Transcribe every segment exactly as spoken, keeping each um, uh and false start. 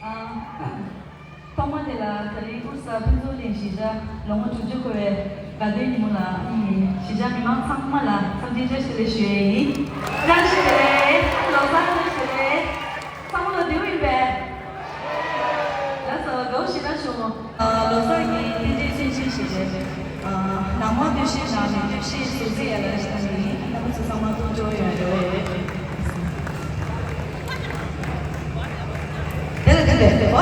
ཐོག་མ་དེ་ལ་ད་རིང་ཨུ་ས་ཕུན་ཚོགས་གླིང་གཞིས་ཆགས་ལོ་ངོ་དྲུག་ཅུ་འཁོར་བའི་དགའ་སྟོན་ཉིན་མོ་ལ་ཨ་ནི་གཞིས་ཆགས་མི་མང་ཚང་མ་ལ་འཚམས་འདྲི་བཀྲ་ཤིས་བདེ་ལེགས་ཞུ་ཡས་ཡིན། བཀྲ་ཤིས་བདེ་ལེགས། ལོ་གསར་བཀྲ་ཤིས་བདེ་ལེགས། ཚང་མ་ལ་བདེ་པོ་ཡིན་པས། ལགས་སོ། དགའ་བོ་ཞེ་དྲག་བྱུང་། ལོ་གསར་གྱི་རྟེན་འབྲེལ་མཚོན་ཆེན་ཞེས་པའི་ནང་མ་སྟོད་གཞས་ནང་ནས་སྟོད་གཞས་ཟུར་འཛིན་ཡ་ལ་ཞིག་དང་ནི་རྣམ་པ་ཚོ་ཚང་མ་མཐོང་ཆོག་ཡོད་རེད། དེ་ལ་དེ་ལ་དེ་བ་དེ་བ་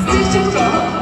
སྤྱིར་ཆུང་ལ།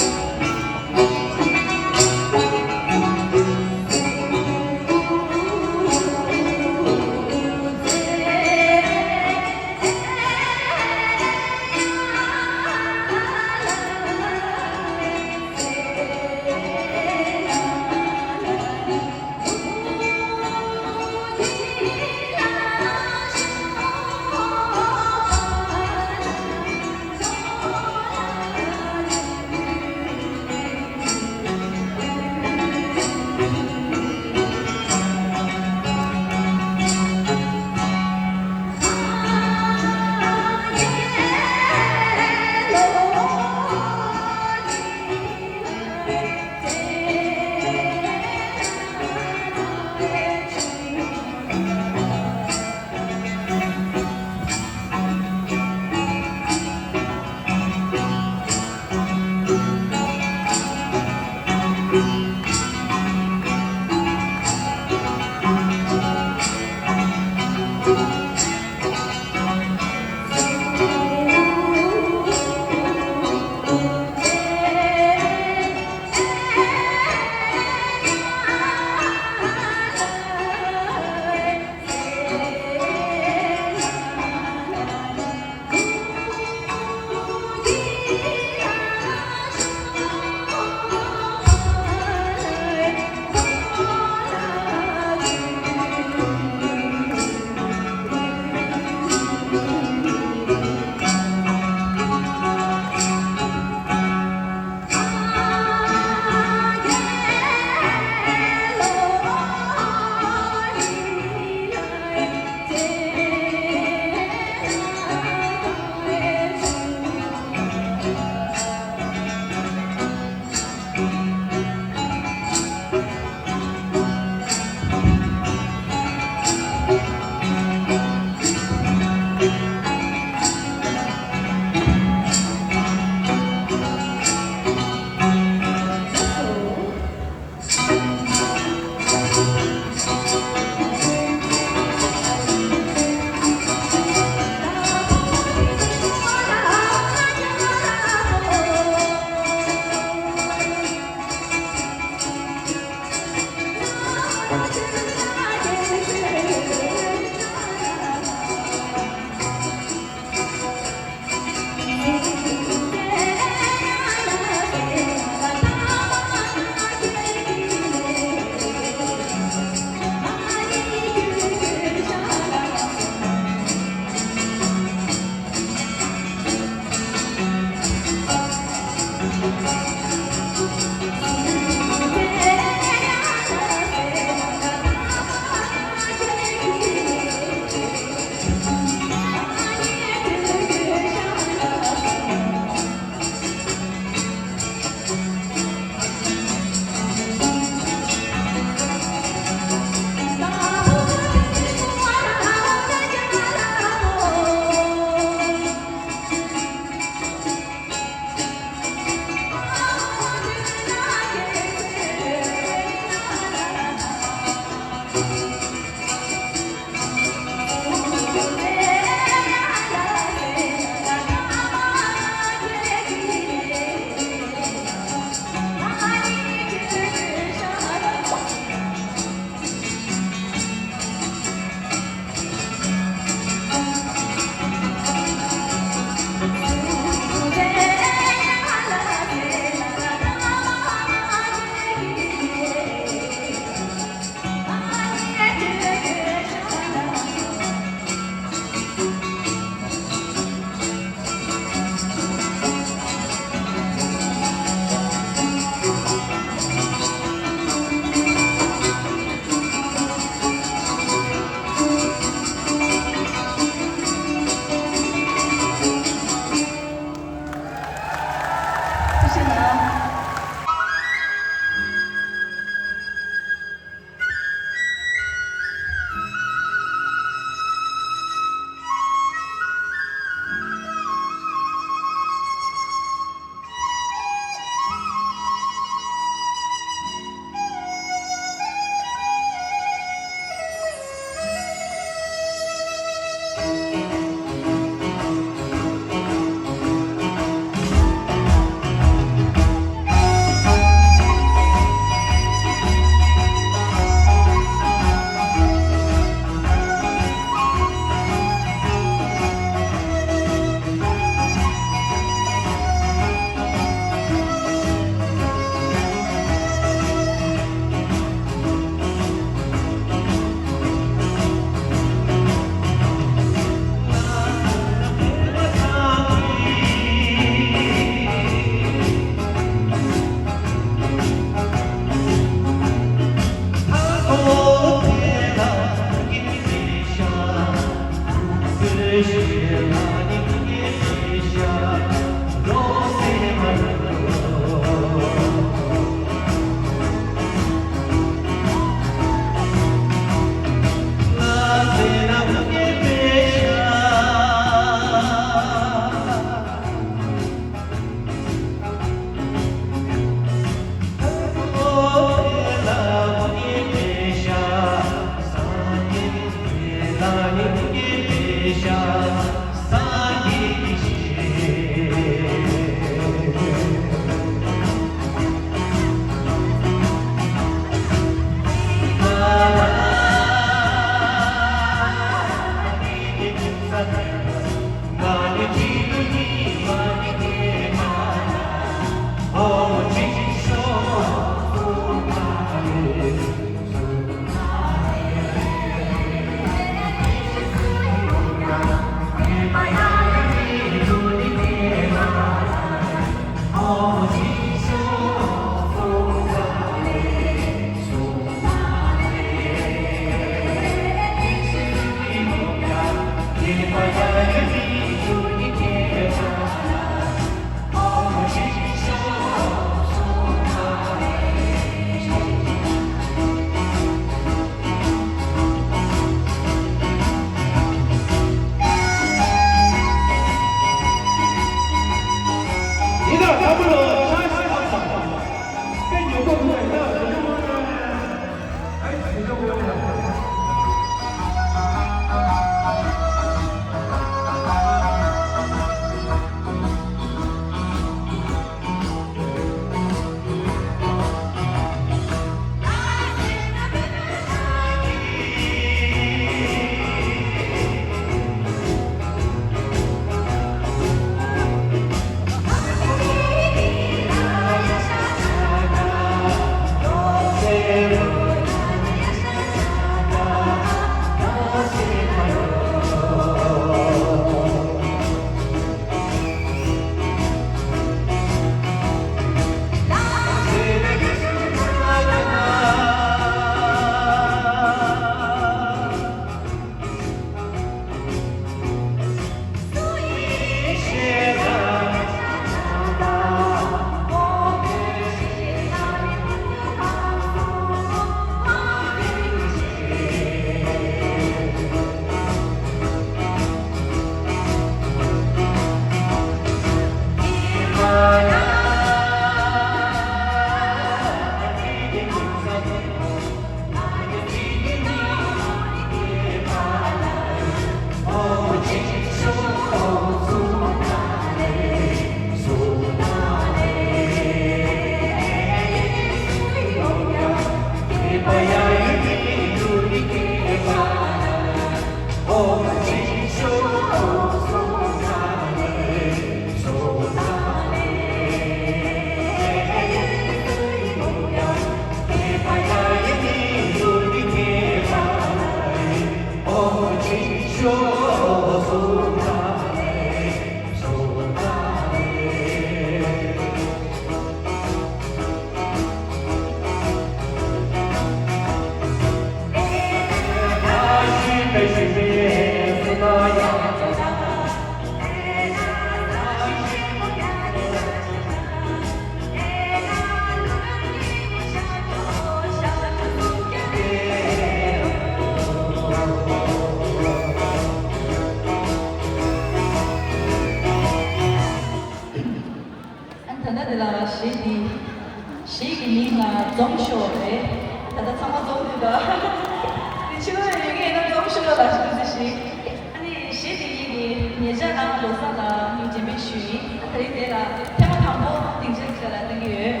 ཉེ་ཆར་ནང་ལོ་གསར་ལ་ངས་འགྲེམས་སྤེལ་ཞུས་ཡིན། ད་རིང་དེ་ལ་ཐེངས་མ་དང་པོ་སྡིངས་ཆ་འདི་ལ་བཏང་གི་ཡོད།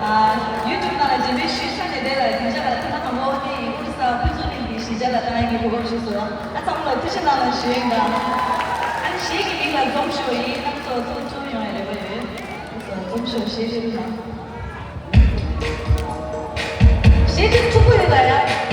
ཨ། ཡུ་ཊུབ་ནང་ལ་འགྲེམས་སྤེལ་ཞུས་ཚར་ནས་དེ་ལ་སྡིངས་ཆ་ལ་ཐེངས་མ་དང་པོ་ངས་ཨོ་རི་ས་ཕུན་ཚོགས་གླིང་གི་གཞིས་ཆགས་ལ་བཏང་ཡག་གི་གོ་སྐབས་ཞུས་སོང་། ཨ། ཚང་མ་ལ་ཐུགས་རྗེ་གནང་ལ་ཞུ་ཡིན་ད། ཨ་ནི་གཞས་ཀྱི་མིང་ལ་འཛོམས་ཤོག་ཡིན། རྣམ་ཚོ་ཚོ་ཚོ་ཡོང་ཡ་རེ་བ་ཡོད། འཛོམས་ཤོག་གཞས་རེ་རེ་ལ། གཞས་དེ་འཁྲུག་པོ་ཡོད་ལ་ཡ།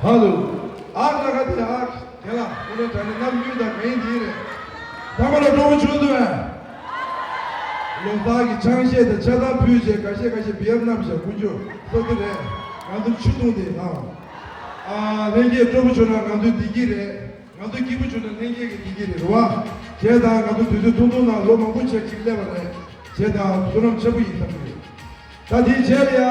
ཧ་ལོ། ཨ་ཁ་ཁ་དེ་ཨ་ཁ་དེ་ལ་ཁོ་ལ་དྲ་ནས་རྣམ་འགྱུར་དང་གང་ཡིན་དེ་རེད། ཚང་མ་ལ་སྤྲོ་པོ་བྱུང་འདུག་ཨ། ལོ་གསར་གྱི་ཆང་གཞས་དང་ཆ་ཚང་ཕུལ་བྱས་ཁ་ཤས་ཁ་ཤས་བི་ཨེཕ་རྣམས་བཞག་ཀུན་སྤྱོད་སོགས་དེ་རེད། ང་ཚོ་ཆུ་བཏུང་དེ་དང་། ཨ་ལྷན་རྒྱས་སྤྲོ་པོ་བྱུང་ན་ང་ཚོའི་བདེ་སྐྱིད་རེད། ང་ཚོ་སྐྱིད་པོ་བྱུང་ན་ལྷན་རྒྱས་ཀྱི་བདེ་སྐྱིད་རེད་རེད་བ། བྱས་ཙང་ང་ཚོ་དུས་ཚོད་ཐུང་ཐུང་ནང་ལོ་མང་པོ་བྱས་ཅིག་སླེབས་པ་རེད། བྱས་ཙང་བསོད་ནམས་ཆེན་པོ་ཡིན་བསམ་གྱི་ཡོད། ད་དེའི་རྗེས་ལ་ཡང་